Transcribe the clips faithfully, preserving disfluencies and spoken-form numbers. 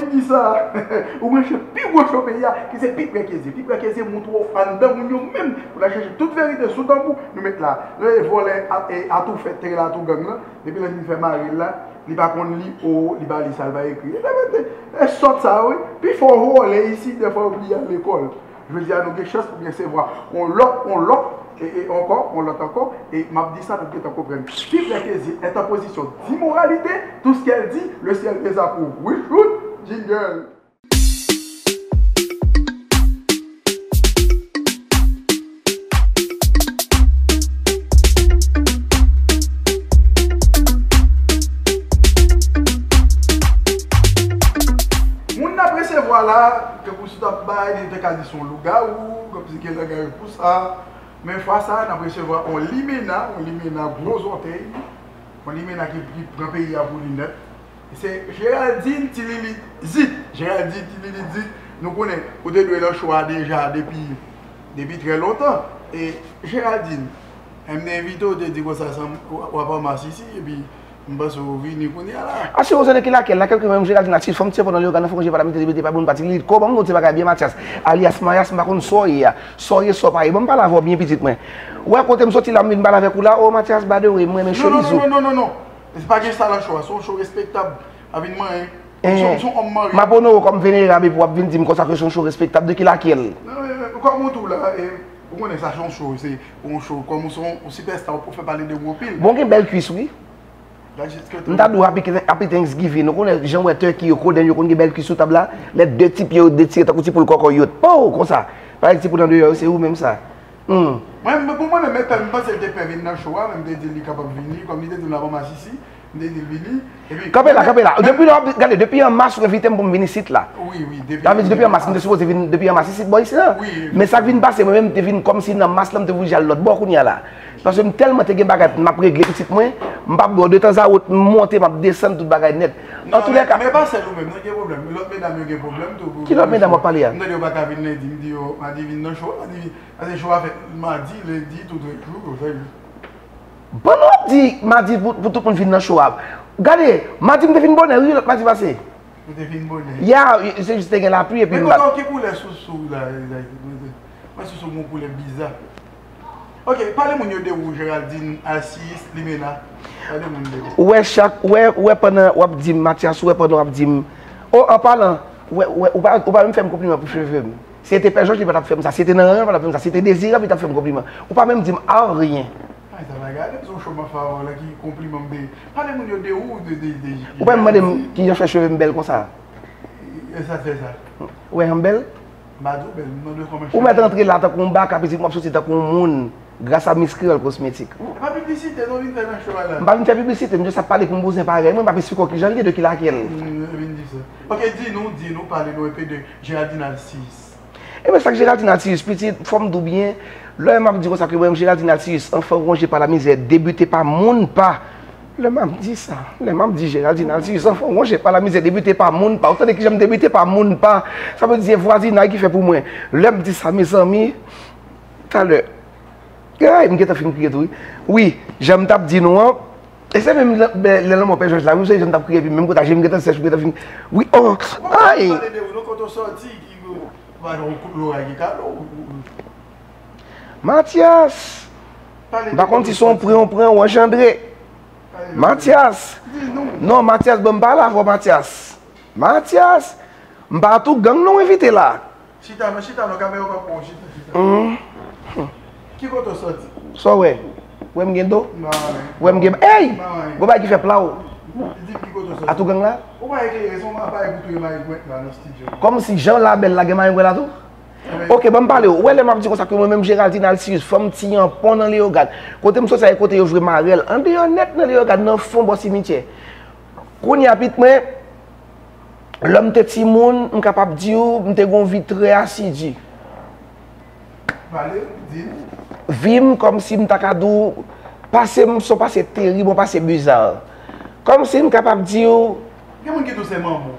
Di sa, ou branche pi gwo cho peyi a, ki se Pi Prè Ke Zye. Pi Prè Ke Zye montre w anndan moun yo menm. Pou n al chèche tout verite sou tanbou, nou met la. Lè vòlè a- e atoufè, tèl atogang lan, depi lè l fin fè mari l la, li pa konn li o, li pa li sa l pa ekri. E sa mete, e sòt sa yo, wi. Pifò vòlè isit, dèfwa yo bliye al lekòl. Jodi a, nou gen chans pou n resevwa on lòt, on lòt, e, e ankò, on lòt ankò, e m ap di sa, nou gentan konprann. Pi Prè Ke Zye est en position d'immoralité, tout ce qu'elle dit, le ciel désapprouve. We shoot, jingle. Moun n ap resevwa la, tankou si w t ap bay, li te ka di se yon lougawou, kòmsi gen langay pou sa. Men fwa sa a, n ap resevwa yon limena, yon limena gwo zòtèy, yon limena ki, ki pran peyi a pou li nèt. Se Géraldine Tilili Zit. Géraldine Tilili Zit, nou konnen, ou te dwe nan cho a deja depi, depi trè lontan. E Géraldine, m te envite w, te di konsa, w ap anmas isi, epi m panse w vini kounye a la. Asire w se de ki lakèl, lakèl ke menm Géraldine Atis, fanm ti pònan Leyogàn nan fè konje pa la, m te debite pa moun pati li. Kòman m nou ti bagay byen, Matyas, alyas Mayas, m pa konn sa w ye a. Sa w ye, sa w pa ye. Ban m pale avè w byen, pitit mwen. Ou wè kote m soti la, m vin pale avèk ou la, o Matyas, by the way, m renmen chemiz ou. Non, non, non, non, non. E pa gen sa nan cho a, se yon cho respektab. Pa vin manyen. Ou se, ou se yon òm marye. M ap onore w kòm venerab epi w ap vin di m konsa ke se yon cho respektab. De ki lakèl? Non, e, e, kòm ou tou la, e, ou konnen sa se yon cho, se yon cho. Kòm ou se yon, yon sipèsta, ou fè pale de ou anpil. Bon, gen bèl kwis, wi. Gad jes ke M ta di w happy, happy Thanksgiving. Ou konnen jan w wè turkey yo, kodenn yo konn gen bèl kwis sou tab la. Lè de ti pye yo detire tankou ti poul kòkòyòt. Pow! Konsa. Parèy ti poul andeyò yo, se ou menm sa. Hmm. Mwen, mwen, pou mwen menm, e pè, m panse l te pè vin nan cho a, men m te di l li kapab vini, kòm li te di m l ap anmas isi, m te di l vini, epi Kanpe la, kanpe la. Depi lè w ap, gade, depi an mas ou envite m pou m vin isit la. Wi, wi, depi Sa vle di depi an mas, m te sipoze vin depi an mas isit bò isi la. Wi, wi. Men sa k vin pase, mwen menm, m te vin kòmsi nan mas la, m te oblije al lòt bò kounye a la. Paske m tèlman te gen bagay m ap regle pitit mwen, m p ap bò detanzawot, m monte, m ap desann tout bagay nèt. Antoulèka. Men pa sèl ou menm, non, gen pwoblèm. Lòt medam yo gen pwoblèm tou. Ki lòt medam w ap pale a? M tande yo pa ka vin lendi, m di yo, madi vin nan cho, madi vin. Paske cho a fèt madi, lendi, tou trè jou, konsa. Bon, nou ap di madi pou, pou tout moun vin nan cho a. Gade, madi m te vin bonè, wi, lòt madi pase. Ou te vin bonè. Ya, se jis te gen lapli epi m bat. Men kote w ki koulè sousou la, egzakteman? Mwen sousou m yon koulè biza. Ok, pale moun yo de ou, Géraldine, Alcius, Limena. Pale moun de ou. Ou wè chak, ou wè, ou wè pandan w ap di m, Mathias, ou wè pandan w ap di m, o, an palan, ou wè, ou wè, ou pa, ou pa menm fè m konpliman pou cheve m. Si se te Pè Jòj, li pa t ap fè m sa. Si se te nan ranyon, li pa t ap fè m sa. Si se te Dezirab, li t ap fè m konpliman. Ou pa menm di m aryen. Ay, sa va gade, se yon cho m ap fè avè w la ki konpliman m de. Pale moun yo de ou, de, de, de. Ou pa menm mande m kijan fè cheve m bèl konsa. E sa fè sa. Ou wè jan m bèl? M pa di w bèl, m mande w kòman cheve. Ou mèt antre la tankou yon baka, pitit, m ap soti tankou yon moun, gras a Miss Creole Cosmétique. E pa piblisite non vin fè nan cho a la. M pa vin fè piblisite, m just ap pale pou m bouzen parèy mwen, m p ap esplike w kijan l ye, de ki lakèl. Mm, vin di sa. Ok, di nou, di nou, pale nou enpe de Géraldine Alcius. Ebyen, sa k Géraldine Alcius, pitit, fò m di w byen, lè m ap di konsa ke mwen menm Géraldine Alcius, enfant rongé par la misère, débuté par moun pa. Lè m ap di sa, lè m ap di Géraldine Alcius, enfant rongé par la misère, débuté par moun pa. Ou tande kijan m debite pa moun pa? Sa vle di se vwazinay ki fè pou mwen. Lè m di sa, mezanmi, talè. Ay, m gentan fin kriye tou, wi. Wi, jan m t ap di nou an, e se menm lè, lè, lè lanmò Pè Jòj la, wi, se jan m t ap kriye, epi menm kote a je m gentan sèch, m gentan fin. Wi, o, ay! Pale de ou, non, kote w sòti, ki, ou pa gen yon kout loray ki kale w. Mathias! M pa konn si se yon pran, yon pran, ou anjandre. Mathias! Non, Mathias, ban m pale avè w, Mathias. Mathias! M pa atougang non w envite la. Chita non, chita non, kamera pa pou w, chita, chita. Mhm. Ki kote w sòti? Sa w wè? Wè m gen do? M pa wè. Wè m gen, ey! M pa wè. Gon bagay ki fè pla w. Di m ki kote w sòti. Atougang la? Ou pa eklere, se yon aparèy pou touye marengwèt la nan estidyo. Kòmsi jan la bèl la gen marengwèt la tou? Ok, ban m pale w. Ou wè lè m ap di konsa ke mwen menm Géraldine Alcius, fanm ti yanpon nan Leyogàn. Kote m soti a e kote yo jwe marèl. Andeyò nèt nan Leyogàn, nan fon bò simityè. Kounye a pitit mwen, lè m te timoun, m kapab di w, m te gen yon vi trè asidi. Pale, di. Vi m, kòmsi m ta ka di w, pase m, se yon pase terib, yon pase biza. Kòmsi m kapab di w. Gen moun ki di w se manman w.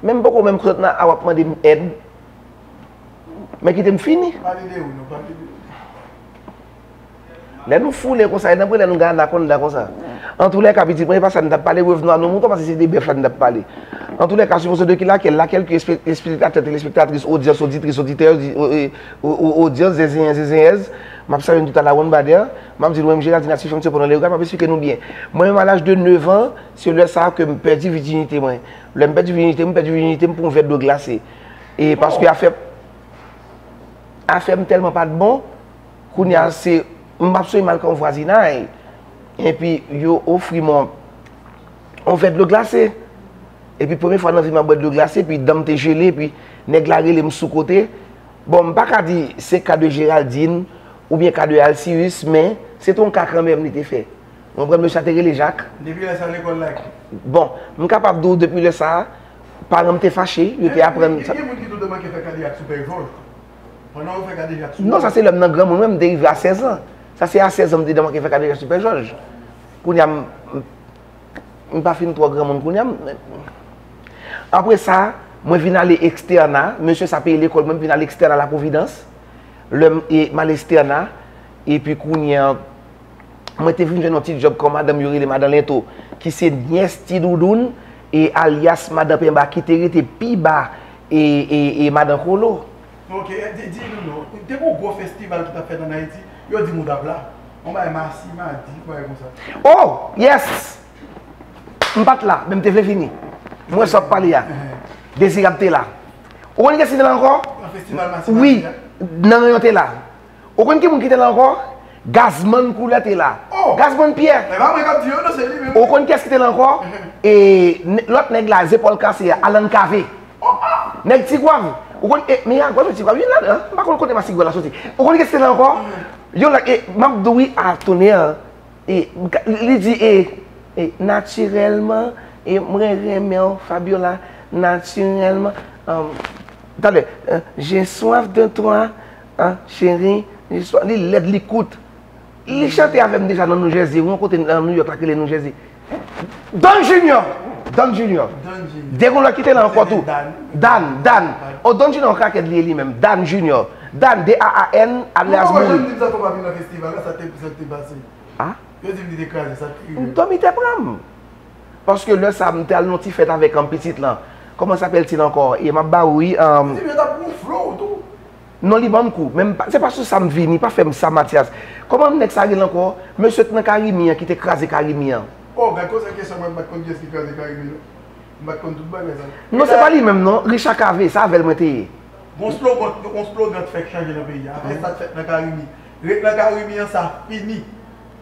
Men m poko menm kontan a w ap mande m èd. Men kite m fini. Pale de ou, non, pale de ou. Lè nou foule konsa, e nan priyè lè nou gen anakonda konsa. Antoulèka, pitit mwen, e pa sa n t ap pale, revenons à nos moutons, paske se de bèf la n t ap pale. Antoulèka, supposons de qui, laquelle, laquelle que, espe- espektatè, telespektatris, odyans, oditris, oditè, odi- o- e- o- o- odyans, zenzenyen, zenzenyèz, m ap salye nou tout à la one body, m ap di nou menm Géraldine a swiv antiponan leyoga, m ap esplike nou byen. Mwen menm, a laj de nèf an, se lè sa a ke m pèdi vijinite mwen. Lè m pèdi vijinite m, m pèdi vijinite m pou yon vè dlo glase. E paske afè, afè m tèlman pa t bon, kounye a se, m ap sonje m al kay yon vwazinay, epi yo ofri m yon, yon vè dlo glase. Epi premye fwa nan vi m ap bwè dlo glase, epi dan m te jele, epi nèg la rele m sou kote. Bon, m pa ka di se ka de Géraldine oubyen ka de Alcius, men se te yon ka kanmenm li te fè. Ou konprann, mesye a te rele Jak. Depi lè sa, lekòl lage. Bon, m kapab di w depi lè sa a, paran m te fache, yo te aprann sa. Gen moun ki tou te manke fè kadejak sou Pè Jòj. Pandan yo fè kadejak sou... Non, sa se lè m nan granmoun, mwen, m te rive a sèz an. Sa se a sèz an m te manke fè kadejak sou Pè Jòj. Kounye a, m, m pa fin twò granmoun kounye a. M, apre sa, mwen vin ale ekstèna. Mesye sa peye lekòl mwen, m vin ale ekstèna Laprovidans. Lè m, e, m al ekstèna, epi kounye a, mwen te vin jwenn yon ti djòb kòm madanm yo rele Madan Lento, ki se nyès Ti Doudoun, e alyas Madan Penba, ki te rete pi ba, e, e, e Madan Kolo. Ok, di, di nou non, te gen yon gwo festival ki t ap fèt ann Ayiti, yo di m ou t ap la. Yon bagay masi, madi, yon bagay konsa. Oh, yes! M pa t la, men m te vle vini. M wè sa w ap pale a. Dezirab te la. Ou konn kiyès ki te la ankò? Nan festival masi, madi a? Wi, Nan Rayon te la. Ou konn ki moun ki te la ankò? Gazman Koulè te la. Oh! Gazman Pyè. Men pa mwen k ap di yo, non, se li menm. Ou konn kiyès ki te la ankò? E, n- lòt nèg la, zepòl kase a, Alan Kave. Oh, ah! Nèg Tigwav. Ou konn, e, men a, gwa Tigwav, vin la, hein? M pa konn kote Masigwè la soti. Ou konn kiyès ki te la ankò? Yon lòt, e, m ap di w wi, a, tonè, e, m ka- li di, e, e, natirèlman, e, mwen renmen w, Fabiola, natirèlman, um, talè, euh, j'ai soif de toi, ah, chérie, j'ai soif, li lèd, li kout. Li chante avè m deja nan New Jersey, yon kote nan New York la ki rele New Jersey. Don Junior! Don Junior. Don Junior. Te gen lòt ki te la ankò tou. Dan. Dan, Dan. Oh, Don Junior, yon krakèt li ye li menm. Dan Junior. Dan, D A A N, alyas Mouri. Ou pa janm di m sa, fò pa vin nan festival la, sa te, sa te pase. Ah? Yo di m li te kraze, sa te rive. Dòmi te pran m. Paske lè sa a, m te al nan yon ti fèt avèk, um, pitit lan. Kòman sa apèl ti lan ankò? E m ap ba ou, wi, um, yo di m yo t ap gonfle w tou. Non, li ban m kou. Men m pa- se pa sou sa m vini, pa fè m sa, Mathias. Kòman nèg sa rele ankò? Mesye t nan Karimi an ki te kraze Karimi an. Oh, gad konsa kesyon mwen, m pa t konn kiyès ki kraze Karimi an. M pa t konn tout bagay sa. Non, se pa li menm, non. Richard Cavé, se avè l mwen te ye. Gon slogan, gon slogan t fèk chanje nan peyi a. Apre sa t fèt nan Karimi. Ret nan Karimi an, sa fini.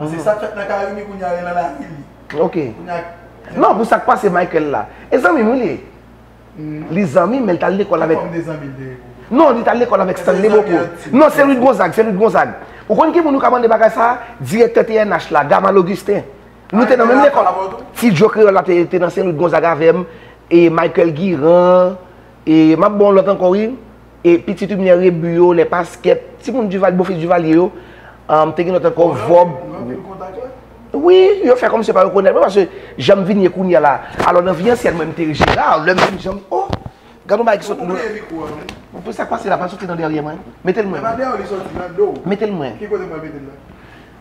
Paske sa t fèt nan Karimi, kounye a, e nan lari li. Ok. Kounye a, non, pou sa k pase Michael la. E zanmi m, wi, li ye. Li zanmi m, men li t al lekòl avèk. Ki fòm de zanmi l te ye pou ou? Non, li t al lekòl avèk Stanley Bocco. Non, se Louis Gonzague, se Louis Gonzague. Ou konn ki moun ou ka mande bagay sa a? Direktè T N H la, Gamal Augustin. Nou te nan menm lekòl. Ti Joe Kreyòl la te, te nan Sen Louis Gonzague avè m, e Michael Guiran, e m ap ba w lòt ankò, wi. E pitit Lumière Rebu yo, Les Pasquettes, timoun Duval, Bofis Duvalier yo, um, te gen lòt ankò, Vòb. Wi, yo fè kòmsi yo pa rekonèt mwen, paske jan m vin ye kounye a la. Alò, nan vi ansyèn mwen, m te Gérard, lè m vin jan m, oh! Gad yon bagay ki sot lwen. Pou sa k pase la, pa soti nan dèyè mwen. Mete l mwen. Mete l mwen. Ki kote mwen mete l la?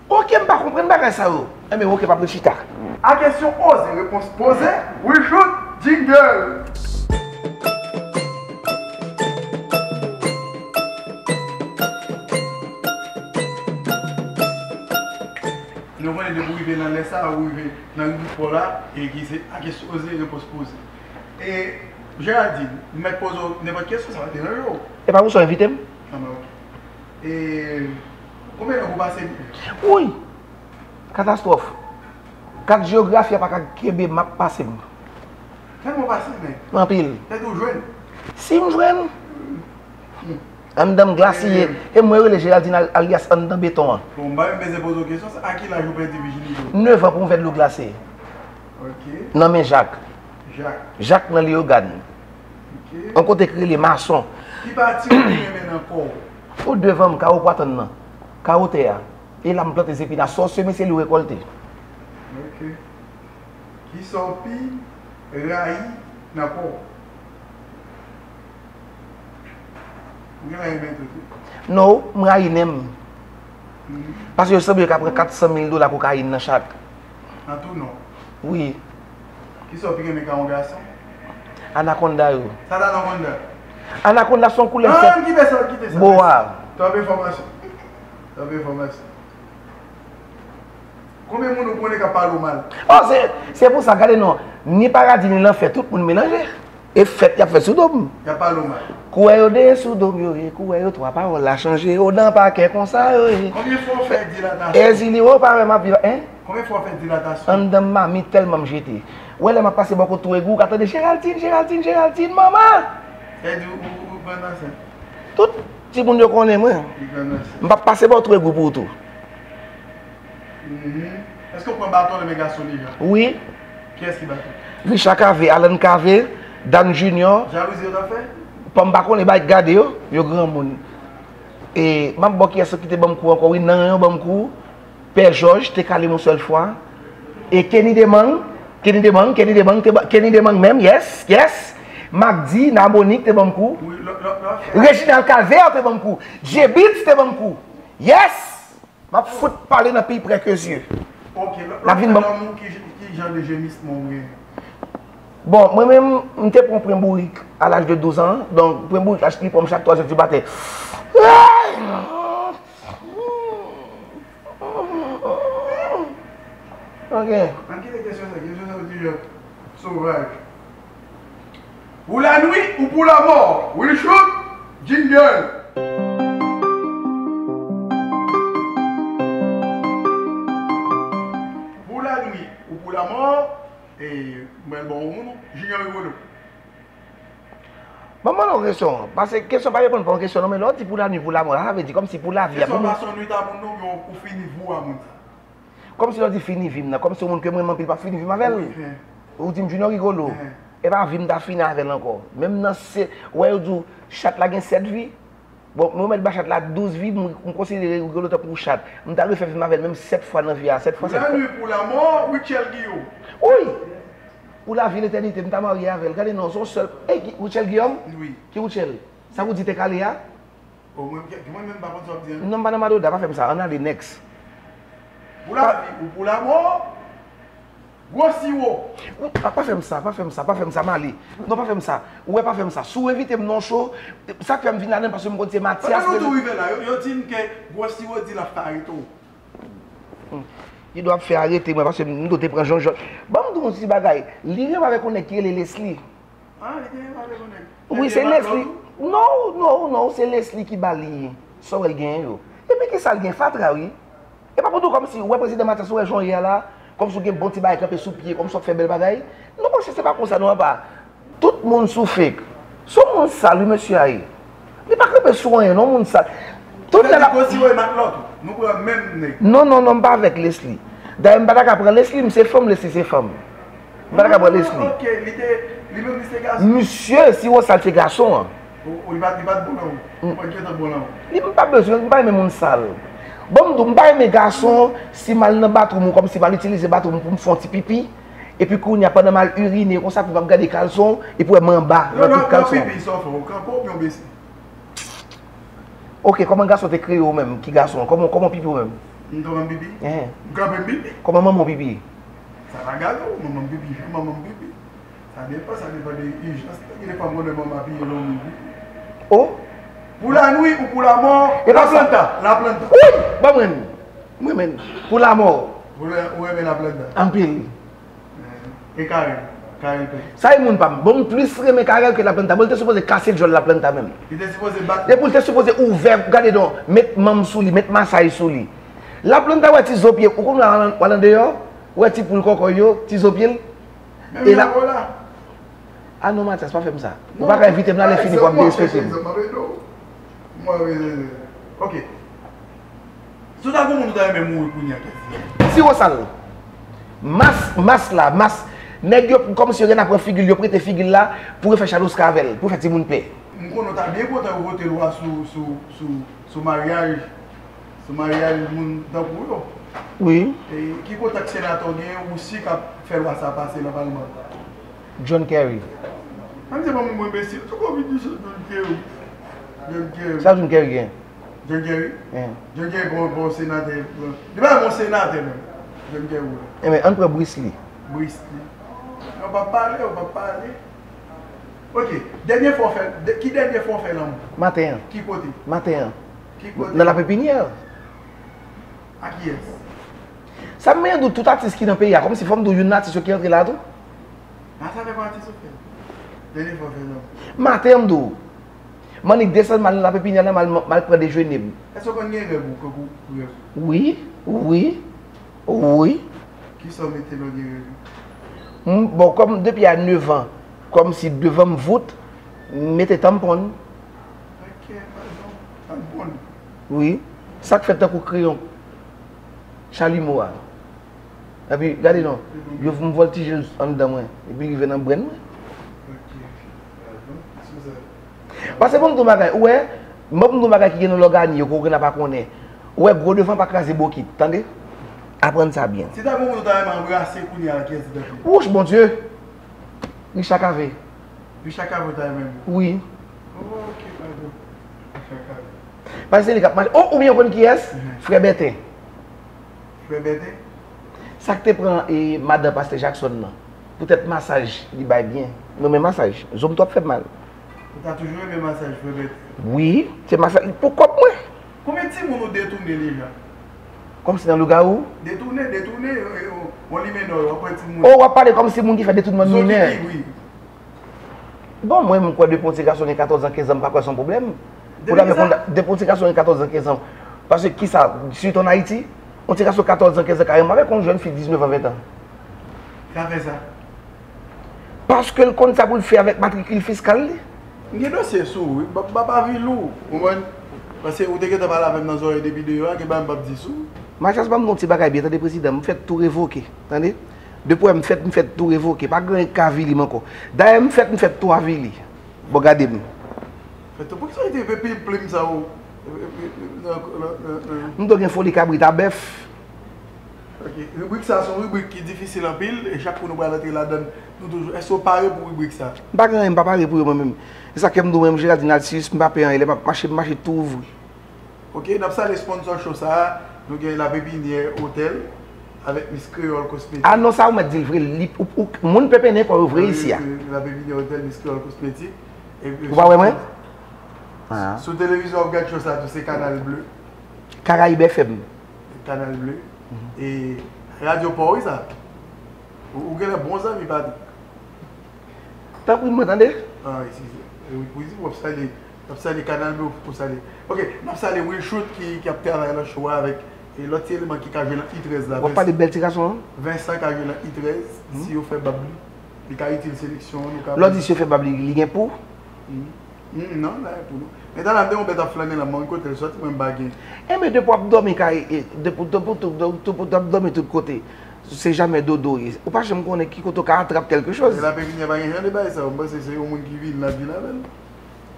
Ok, m pa konprann bagay sa yo. Enben, ok, m ap rechita. A kesyon oze, repons poze, we shoot, jingle! Nou konnen depi w rive nan lè sa a, ou rive nan ribrik pa w la, e ki se a kesyon oze, repons poze. E, Géraldine, m mèt poze w nenpòt kesyon, sa pa deranje w. E pa pou sa w envite m? Anben, ok. E, konbyen lang ou pase? Woy! Katastwòf. Kat jeyografi a pa ka kenbe map pase m. Tèlman pase, men. Anpil. Tèt ou jwenn? Si m jwenn. Anndan m glasiye. E mwen rele Géraldine al- alyas Anndan Beton an. Bon, m pa menm bezwen poze w kesyon sa. A ki laj ou pèdi vijinite w? Nèf an pou yon vè dlo glase. Ok. Nan men Jak. Jak. Jak nan Leyogàn. Ok. Yon kote ki rele Mason. Ki pati ou pi renmen nan kò w? O devan m, kawo pwatann nan. Kawo tè a. E la m plante zepinas. Sa w seme, se li w rekòlte. Ok. Kisa w pi rayi nan kò w? Ou genlè renmen tout, wi. Non, m rayi nen m. Hmm. Paske yo sanble yo ka pran kat san mil dola kokayin nan chak. Nan tou non. Wi. Kisa w pi renmen ka yon gason? Anakonda yo. Sa ta nan konda? Anakonda se yon koulè Ah, sèk. Ann kite sa, kite sa. Boa. Twòp enfòmasyon. Twòp enfòmasyon. Konbyen moun ou konnen k ap pale w mal? Oh, se, se pou sa, gade non. Ni paradi, ni lanfè, tout moun melanje. E fèt y ap fè sou do m. Y ap pale w mal. Kouwè yo de sou do m yo ye, kouwè yo twa pawòl la chanje, o nan pakè konsa yo ye. Konbyen fwa w fè dilatasyon? Ezili, o pa wè m ap viv, en? Konbyen fwa w fè dilatasyon? Anndan m mamit tèlman m jete. Wè lè m ap pase bò kot Twou Egou, ou ka tande Geraldine, Geraldine, Geraldine, manman! Sa vle di ou, ou, ou grann ansent? Tout timoun yo konnen mwen. Li grann ansent. M p ap pase bò Twou Egou pou ou tou. Mhm. Èske w pran baton nan men gason deja? Wi. Kiyès ki bat ou? Richard Cavé, Alan Cavé, Dan Junior. Jalouzi yo ta fè? Bon, m pa konnen, bay gade yo, yo granmoun. E m ap bò kiyès ki te ban m kou ankò, wi, nan yo ban m kou. Pè Jòj te kale m yon sèl fwa. E Kenny Demang, Kenny Demang, Kenny Demang, te ba- Kenny Demang menm, yes, yes. Magdi, Namonik te ban m kou. Wi, lò, lò, lò, fè. Reginald Calvaire te ban m kou. J-Beatz te ban m kou. Yes! M ap fout pale nan pi prè ke zye. Ok, lò, N ap vin lò, ban- lanmou ki, ki jan de jemisman ou gen? Bon, mwen menm, m te pran pwen bourik a laj de douz an. Donk, pwen bourik la, li pran m chak twa zè di maten. Ok. Ann kite kesyon sa, kesyon sa yo di yo sovaj. Pou lanwi ou pou lanmò, Wilchot, jingle! Pou lanwi ou pou lanmò, e, mwen bon moun, Junior Rigolo. Ban m mande w kesyon, paske kesyon pa reponn pa yon kesyon non, men lè w di pou lanwi, pou lanmò, la, sa vle di kòmsi pou lavi a, pou Kesyon moun. Pa se yon nwit a moun non, men ou fini vou a moun sa. Kòmsi lè w di fini vi m nan, kòmsi yon moun ke m renmen anpil p ap fini vi m avè l. Wi, hen. Ou di m Junior Rigolo. Hen. E pa vi m ta fini avè l ankò. Menm nan se, wè yo di w chat la gen sèt vi. Bon, mwen mèt ba chat la douz vi, m, m konsidere Rigolo tankou chat. M ta dwe fè vi m avè l menm sèt fwa nan vi a, sèt fwa Pou sèt fwa. Lanwi, pou lanmò, Rutshelle Guillaume. Wi! Pou lavi, letènite, m ta marye avè l. Gade non, se yon sèl. Ey, ki, Rutshelle Guillaume? Wi. Ki Rutshelle? Sa w di te kale a? O, mwen, mwen menm pa konn sa w ap di an. Non, m pa nan madoda, pa fè m sa, ann ale, next. Pou lavi ou pou lanmò, gwo siwo. Ou, pa, pa fè m sa, pa fè m sa, pa fè m sa, m ale. Non, pa fè m sa. Ou wè, pa fè m sa. Si w envite m nan yon show, sa k fè m vin ladan l, paske m konn se Mathias. Pandan nou tou rive la, yo, yo di m ke gwo siwo di l ap fè arete w. Li dwe ap fè arete mwen, paske m tou te pran jonjòt. Ban m di w yon ti bagay. Li renmen avèk yon nèg ki rele Leslie. Ah, li te renmen avèk yon nèg. Wi, se Leslie. Non, non, non, se Leslie ki ba li sa w wè l genyen yo. Epi ki sa l gen? Fatra, wi. E pa pou di w kòmsi, ou wè prezidan Mathias, ou wè jan w ye a la, kòmsi w gen bon ti bagay kanpe sou pye, kòmsi w ap fè bèl bagay. Non, monchè, se pa konsa, non, apa. Tout moun sou fake. Se yon moun sal, wi, mesye a ye. Li pa kanpe sou anyen, non, moun sal. Tout lè l ap. Gwo siwo e matlòt, nou pran menm nèg. Non, non, non, m pa avèk Leslie. Dayè, m pa ta ka pran Leslie, m se fanm, Leslie se fanm. M pa ta ka pran Leslie. Ok, li te, li menm li se gason. Misye, siwo sal se gason an. Ou, ou, li pa, li pa t bon nan ou. Ou pa t gentan bon nan ou. Li, m pa bezwen, m pa renmen moun sal. Bon, m di w, m pa renmen gason, si m al nan bathroom ou, kòmsi m al itilize bathroom pou m fè yon ti pipi, epi kounye a, pandan m al irine, konsa, pou m ap gade kalson, epi wè m anba, nan tout kalson. Pipi, sa w fè, ou kanpe oubyen w bese? Ok, kòman gason te kreye w menm, ki gason, kòman, kòman w pipi w menm? M kanpe m pipi? Ehe. M kanpe m pipi? Kòman manman w pipi? Sa pa gade w, manman m pipi, jan manman m pipi. Sa depan, sa depan de ijans. Gen de fwa m konnen manman piye lonbri. Oh? Pou lanwi ou pou lanmò, E pa sa. Laplanta, Laplanta. Wi! Ban mwen. Mwen menm. Pou lanmò. Ou renmen Laplanta. Anpil. E Karèl, Karèl pè. Sa e moun pa m. Bon, m plis renmen Karèl ke Laplanta. Bon, li te sipoze kase djòl Laplanta menm. Li te sipoze bat. Depi l te sipoze ouvè, gade non, met manm sou li, met masay sou li. Laplanta wè ti zo pye, ou konn wè w al andeyò, wè ti poul kòkòy yo, ti zo pye l. Men E la- Milan la. Ah non, Mathias, pa fè m sa. Ou pa ka envite m la, lè fini pou ap derespekte m. Mwen, mwen, mwen, ok. Si w ta gon moun ou ta renmen mouri kounye a, kiyès li? Siwo sal. Mas, mas la, mas. Nèg yo, kòmsi yo gen ap pran figi l, yo prete figi l la, pou yo fè Chaloska avè l, pou yo fè timoun pè. M konnen w ta byen kontan yo vote lwa sou, sou, sou, sou maryaj, sou maryaj moun tankou yo. Wi. E ki kontak senatè w genyen ou si k ap fè lwa sa pase nan palman? John Kerry. Mwen se pa moun mwen enbesil, tou konn vin di se John Kerry. John Kerry. Sa John Kerry gen? John Kerry? Hein. John Kerry bon, bon senatè. Li pa bon senatè menm. Jwenn kè ou la. Enben, ann pran Brisly. Brisly. Ou p ap pale, ou p ap pale. Ok. Dènye fwa w fè, de, ki dènye fwa w fè lanmou? Maten an. Ki kote? Maten an. Ki kote? Nan La Pépinière. A kiyès? Sa m menm di w, tout atis ki nan peyi a, kòmsi fò m di w youn nan atis yo ki antre la tou. A sa devan atis ou fè. Dènye fwa w fè lanmou. Maten an m di w. M annik desann m al nan La Pépinière la, m al, m al pran dejene m. Èske w konn gen règ ou, kankou règ ou? Wi, wi, wi. Kisa w mete lè w gen règ ou? M, bon, kòm depi a nèf an, kòmsi devan m vout, m mete tanpon. Ok, padon, tanpon. Wi. Sa k fèt tankou kreyon chalimo a. Epi, gade non, yo m vòltije l anndan mwen, epi l rive nan brenn mwen. Ok. Padon, eskize. Paske bon m di w bagay, ou wè, bon m di w bagay ki gen nan lògani yo, ke w gen la pa konnen. Ou wè, gwo devan pa kraze bokit, tande? Aprann sa byen. Si ta gen yon moun ou ta renmen anbrase kounye a, kiyès li ta ye? Wouch, Bondye! Richard Cavé. Richard Cavé ou ta renmen? Wi. Oh, ok, padon. Richard Cavé. Paske se li k ap mache. Oh, oubyen w konn kiyès? Mhm. Frè Bèten. Frè Bèten? Sa k te pran, e, madan pastè Jackson nan. Poutèt masaj li bay byen. Mwen renmen masaj. Zo m twò ap fè m mal. Ou ta toujou renmen masaj frè Bèten? Wi, se masaj pou kòb mwen. Konbyen timoun ou detounen deja? Kòmsi nan lougawou? Detounen, detounen, e, e, o, o limenò, w ap pran timoun. Oh, w ap pale kòmsi moun ki fè detounman minè. Zo ki pi gri. Bon, mwen, m kwè depi yon ti gason gen katòz an, kenz an, m pa kwè se yon pwoblèm. Pou la, men konn, depi yon ti gason gen katòz an, kenz an, paske kisa, sitou an Ayiti, yon ti gason katòz an, kenz an ka renmen avèk yon jèn fi diznèf an, ven an. Sa fè sa? Paske l konn sa pou l fè avèk matrikil fiskal li. M gen dosye sou ou, wi. M p ap, m p ap avili w, ou konprann? Paske ou te gentan pale avè m nan zòrèy depi deyò a, gen bagay m p ap di sou ou. Matyas, ban m yon ti bagay byen, tande, prezidan, m fèt tou revoke, tande? Depi w wè m fèt, m fèt tou revoke. Pa gen anyen k ka avili m ankò. Dayè, m fèt, m fèt tou avili. Bon, gade m. Fèt tou, poukisa w te pil plim sa ou? M tou gen foli kabrit a bèf. Ok. Ribrik sa se yon ribrik ki difisil anpil, e chak kou nou pral antre ladan l, nou toujou, èske w pare pou ribrik sa? M pa gen anyen, m pa pare pou yo mwen menm. E sa k fè m di w mwen menm, Géraldine Alcius, m pa pè anyen, lè m ap mache, m mache tou ouvri. Ok, n ap salye sponsor show sa a. Nou gen La Pépinière Hotel avèk Miss Créole Cosmétique. Ah non, sa ou mèt di l vre, li, ou, ou, moun pepennen kò yo vre isi a. Wi, wi, La Pépinière Hotel, Miss Créole Cosmétique. Ou pa wè mwen? Ah. Sou televizyon w ap gad show sa a tou, se Canal Bleu. Caraïbes F M. Canal Bleu. Mhm. E radyo pa w wi sa. Ou, ou genlè bon zanmi Patrick. Tanpri mwen tande. Ah, eskize. E wi, wi, w ap salye, w ap salye Canal Bleu, w ap salye. Ok, n ap salye Will Shoot ki, ki ap travay nan show a avèk, e lòt ti eleman ki ka jwe nan I trèz la. W ap pale bèl ti gason an? Vincent ka jwe nan I trèz, mhm, si yo fè bab li. Li ka itil seleksyon an, nou ka. Lè w di si yo fè bab li, li gen pou? Mhm. Hmm, non, la e pou nou. Men talè m te yon bèt ap flannen la, m pa konn kote l sòti, mwen m pa gen. Enben, depi w ap dòmi kay, e, depi, depi, depi, depi w ap dòmi tout kote, se jamè dodo w ye. Ou pa janm konnen ki kote w ka atrap kèlke choz. E La Pépinière pa gen jan de bagay sa yo, m panse se yon moun ki vin la vin avè l.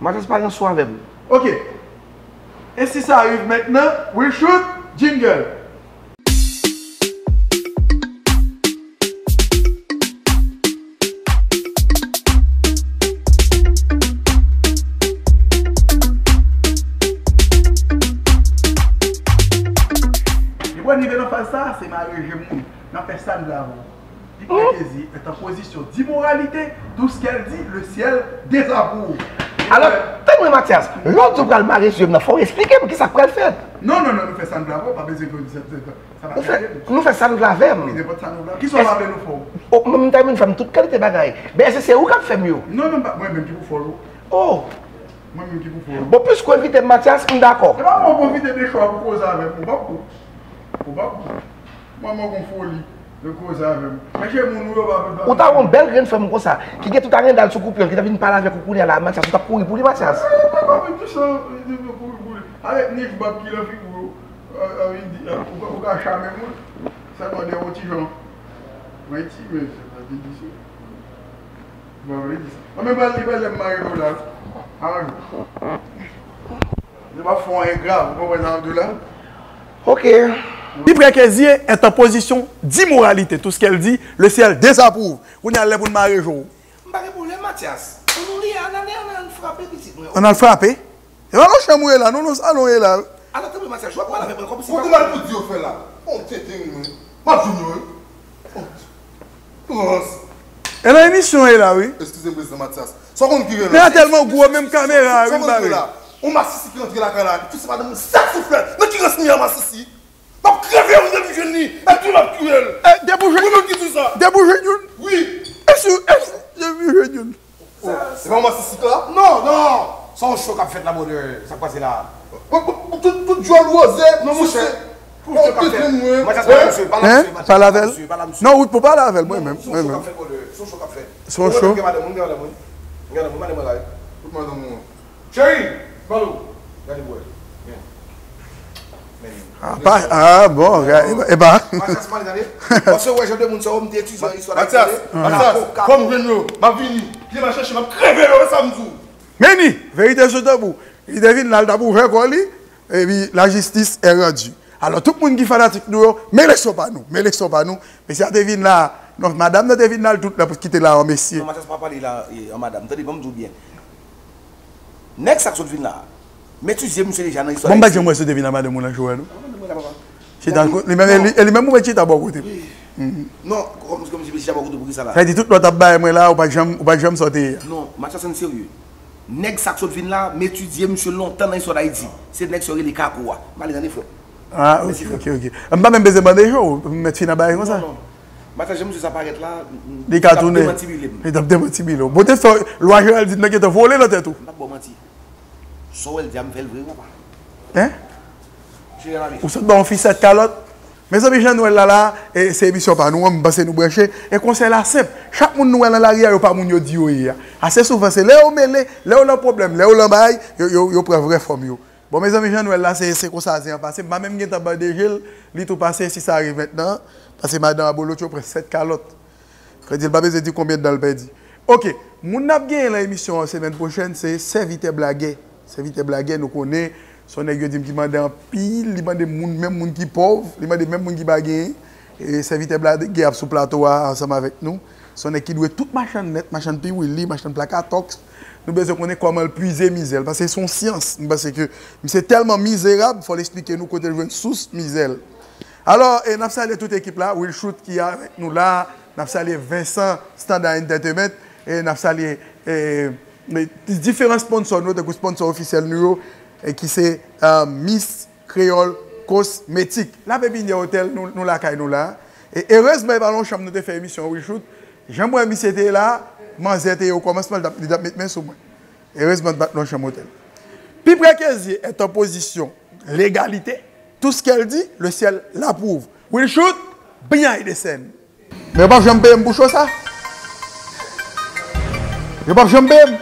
Matyas pa gen sou avè m. Ok. E si sa arrive maintenant, we shoot, jingle. Li pral rive nan faz sa, se mare je moun. N ap fè sa n vle avè w. Li pral kezi, est en position d'immoralité, tout ce qu'elle dit, le ciel désapprouve. Alò, tann mwen, Matyas, lè w di w pral mare je m nan, fò w esplike m kisa k pral fèt. Non, non, non, nou fè sa n vle avè w, pa bezwen ke se, se, se, sa pa Nou fè, nou fè sa nou vle avè m. Wi, nenpòt sa nou vle. Kisa w vle nou fè w? Oh, mwen, m ta renmen fè m tout kalite bagay. Men èske se ou k ap fè m yo? Non, non, pa, mwen menm ki pou fè w yo. Oh. Mwen menm ki pou fè w yo. Bon, piske w envite m, Matyas, m dakò. Se pa mwen w pwofite de show a pou koze avè m. Ou p ap bon. Ou p ap bon. Mwen, mwen gon foli de koze avè m. Chèche moun ou yo pa, pa. Ou ta wè yon bèl grenn fanm konsa, ki gen tout ajanda l sou koup li, ki ta vin pale avèk ou kounye a la, Matyas, ou t ap kouri pou li, Matyas? Eh, mwen pa vin di sa, mwen di mwen kouri pou li. Avèk nich bab ki nan figi w yo. A, a, vin di, a, ou ka, ou ka chame moun, sèlman de yon ti jan. Mwen ti, men se pa te di sa. Mwen vle di sa. Mwen menm pral, li pral lè m mare yo la. Aranj ou. Se pa fon engra, ou konprann sa m di w la? Ok. Li pral kezi, est en position d'immoralité. Tout ce qu'elle dit, le ciel désapprouve. Kounye a lè pou n mare je w. M pa gen pwoblèm, Matyas. Pou nou li a, ann ale, ann, ann frape pitit mwen. Ann al frape? E pa nan chanm ou ye la, non, non, salon ye la. Alò, tanpri, Matyas, w ap pale avè mwen kòmsi. Kote m al pou di yo fè la? On tete mwen. M ap jwenn yo, wi. Prans. E nan emisyon e la, wi. Eskize m, Prezidan Mathias. Sa w konn ki rele? Men a tèlman gwo, menm kamera a, wi, l bare. Yon masisi ki rantre lakay la, li pouse madanm mwen sèt souflèt. Nan ki rans mi a masisi? M ap kreve youn depi m jwenn li. E tou m ap touye l. Wi, mwen ki di sa. Depi w jwenn youn? Wi. E si, e si, depi w jwenn youn? Se pa yon masisi la? Non, non. Se yon cho k ap fèt la, brother. Sa k pase la? Bon, bon, bon, tout, tout djòl woze. Non, monchè. Pou cho k ap fèt. Mathias, pale misye, pale misye, Mathias, pale avè l. Pale avè l. Non, ou pou pale avè l, mwen menm, mwen menm. Se yon cho k ap fèt. Se yon cho. Ou gen madanm, ou gen madanm, ou gen madanm, ou gen madanm la, wi. Kote madanm ou? Cheri, pale. Gade pou wè. Men. Men. Ah, pa, ah, bon, e pa. Mathias, mande, tande. Paske wè jan de moun sa yo, m te etidye istwa Dayiti. Mathias, Mathias, kòm jwenn yo, m ap vini. Li m al chèche, m ap kreve yo, e sa m di w. Meni, verite sou tanbou. Li te vin la, l t ap ouvè kò li, epi la justice est rendue. Alò, tout moun ki fanatik nou yo, men leson pa nou, men leson pa nou. Mesye a te vin la, non, madanm nan te vin la, l tout la pou kite la an mesye. Non, Mathias pa pale la, e, an madanm. Tande, ban m di w byen. Nèg sa k sot vin la a, m etidye misye deja nan istwa Dayiti. Bon, m pa t janm wè si w te vin a madanm ou nan cho a, non. Chita, li menm, e li, e li menm ou mèt chita bò kote. Non, kòm, kòm si chita bò kote pou ki sa la? Sa vle di tout lòt ap bay mwen la, ou pa t janm, ou pa t janm sa w te ye a. Non, Mathias, ann serye. Nèg sa k sot vin la, m etidye misye lontan nan istwa Dayiti. Se nèg sa yo rele Kako a. M ale tande, frè. Ah, ok, ok, ok. M pa menm bezwen mande yo, m mèt fin a bagay konsa. Non, non. Mathias, jan misye sa parèt la, li ka tounen. Li t ap demantibile m. Li t ap demantibile w. Bon, te fè lwa Géraldine nan gentan vole nan tèt ou. M p ap ba w manti. Sa w wè l di a, m fè l vre, papa. Hein? Ou sot ba yon fi sèt kalòt? Mezanmi, jan nou wè l la la, e, se emisyon pa nou an, m panse nou branche. E konsèy la senp. Chak moun nou wè nan lari a, yo pa moun yo di yo ye a. Ase souvan, se lè yo mele, lè yo nan pwoblèm, lè yo nan bagay, yo, yo, yo pran vrè fòm yo. Bon, mezanmi, jan nou wè l la, se, se konsa zen an pase. M pa menm gentan bande je l, li tou pase, si sa rive mentnan, paske madan abolotcho pran sèt kalòt. Frè di l pa bezwen di konbyen dan l pèdi. Ok, moun n ap genyen nan emisyon an semèn pwochèn, se sèvitè blagè. Sèvitè blagè, nou konnen, se yon nèg yo di m ki mande anpil, li mande moun, menm moun ki pòv, li mande menm moun ki pa genyen. E sèvitè blagè ap sou plato a ansanm avèk nou. Se yon nèg ki dwe tout machann nèt, machann piwili, machann plakatòks. Nou bezwen konnen kòman l pwize mizè l, paske se yon syans. M panse ke misye tèlman mizerab, fò l esplike nou kote l jwenn sous mizè l. Alò, e n ap salye tout ekip la, Will Shoot ki avèk nou la, n ap salye Vincent, Standard Entertainment, e n ap salye, e, e, diferan sponsò nou, tankou sponsò ofisyèl nou yo, e ki se, e, Miss Creole Cosmetics. La Pépinière Hotel, nou, nou lakay nou la. E erezman, e pa nan yon chanm nou te fè emisyon, Will Shoot. Jan m wè misye te ye la, manzè te ye okòmansman, li t ap, li t ap met men sou mwen. Erezman, n pa t nan yon chanm otèl. Plus près que Dieu est en position l'égalité. Tout ce qu'elle dit, le ciel l'approuve. Will Shoot, bnyay de sèn. Men yo p ap janm peye m pou cho sa. Yo p ap janm peye m.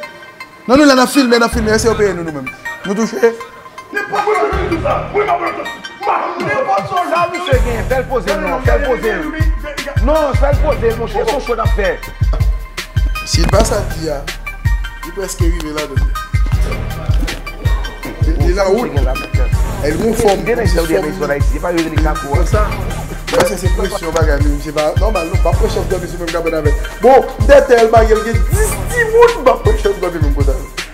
Non, nou la n ap filme, n ap filme, èske yo peye nou, nou menm? Nou touche. Nenpòt sa w jalou misye gen, fè l poze l non, fè l poze l. Non, fè l poze l, monchè, se yon cho n ap fè. Si l pa sa l di a, li prèske rive ladan. Li, li la wout. E l gon fòm, li gon fòm. Konsa. Paske se presyon bagay, men se pa nòmal, non. M p ap pran chans dòmi sou menm kabann avè l. Bon, m te tèl bagay, l gen dis timoun, m p ap pran chans dòmi menm kote avè l.